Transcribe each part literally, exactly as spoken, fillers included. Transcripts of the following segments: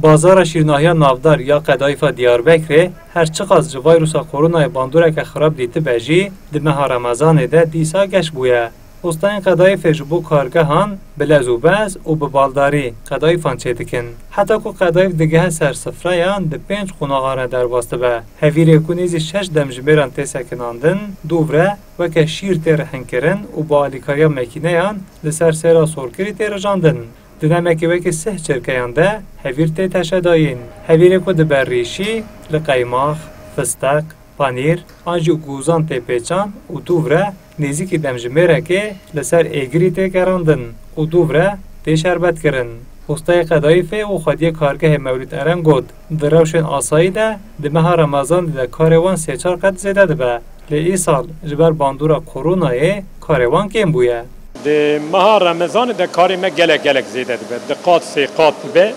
Bazara şîrnahiya navdar ya Qedayîfa Diyarbekirê her çiqas ji vayrusa koronayê bandoreke xirab dîtibe jî, di meha Remezanê de dîsa geş bûye. Hostayên Qedayîfê ji bo kargehan bi lez û bez û bi baldarî qedayîfan çêdikin. Heta ku qedayîf digihe ser sifreyan, di pênc qonaxan re derbas dibe. Hevîrê ku nêzî şeş demjimêran tê sekinandin, dûv re weke şîr tê rihinkirin û bi alîkariya mekîneyan li ser sêra sorkirî tê rijandin. Di demekê wekî sih çirkeyan de hevîr tê teşedayîn. Hevîrê ku dibe rîşî, li qeymax, fisteq, panîr an jî gûzan tê pêçan û dûv re nêzîkî demjimêrekê li ser êgirî tê gerandin û dûv re tê şerbetkirin. Hostayê Qedayîfê û xwediyê kargehê Mewlûd Eren got, di rewşên asayî de di meha Remezanê de karê wan sê çar qet zêde dibe. Lê îsal ji ber bandora koronayê karê wan kêm bûye. Di meha Remezanê de karê me gelek gelek zêde dibe. Di qat sê qat dibe.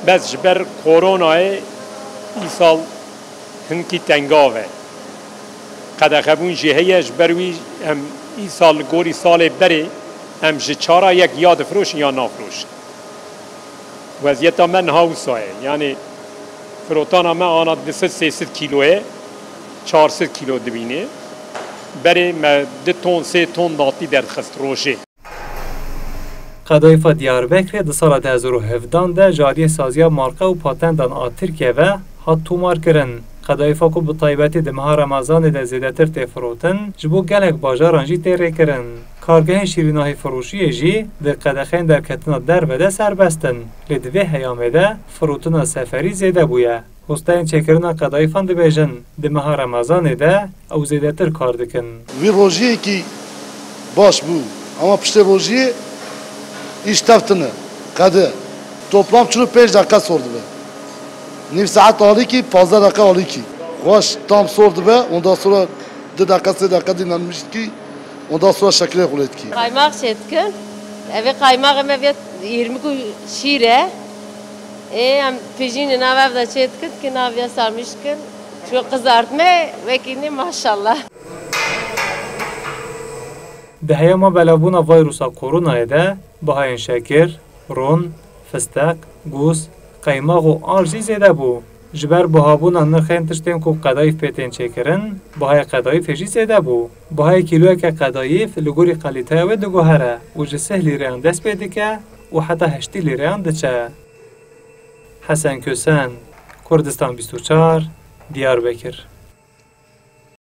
Bes ji ber koronayê îsal hinkî tengav e. Qedexebûn jî heye, ji ber wî em îsal li gorî salê berê em ji çara yek ya difiroşin ya nafiroşin. Weziyeta me niha wisa ye. Yanî firotana me ana du sed sê sed kîlo ye, çar sed kîlo dibîne. Berê me du ton, sê ton natî derdixist rojê. Qedayîfa Diyarbekirê di sala du hezar û hevdan de ji aliyê saziya marka û patentan a Tirkiye ve hat tomarkirin. Qedayîfa ku bi taybetî di meha Remezanê de zêdetir tê firotin, ji bo gelek bajaran jî tê rêkirin. Kargehên şîrînahî firoşiyê jî di qedexeyên derketina derve de serbest in, lê di vê heyamê de firotina seferî zêde bûye. Hostayên çêkirina qedayîfan dibêjin, di meha Remezanê de ew zêdetir kar dikin. Vî rojiyekî baş bû, ama piştê rojiyê îş tev tine, qede. Toplam çil û pênc deqe sor dibe. Nîv saet alîkî, pazdeh deqe alîkî. Xweş tam sor dibe, ondan sonra du deqe, sê deqe dinlenmiş dikî, ondan sonra şekilê xwe lê dikî. Qaymax çê dikin. Evê qaymaxê me vê îrmik û şîr e. Ê, em pijînê nav ev de çê dikin, ki nav ya sarmiş dikin. Şu qizartme wekî nê maşallah. Di heyama belavbûna vayrusa koronayê de bihayên şekir, ron, fisteq, gûz, qeymax û ard jî zêde bû. Ji ber bihabûna nirxên tiştên ku qedayîf pê tên çêkirin, bihayê qedayîfê jî zêde bû. Bihayê kîloyeke qedayîf li gorî kalîteya wê diguhere û ji sih lîreyan dest pê dike û heta heştî lîreyan diçe. Hesen Kösen, Kurdistan bîst û çar, Diyarbekir.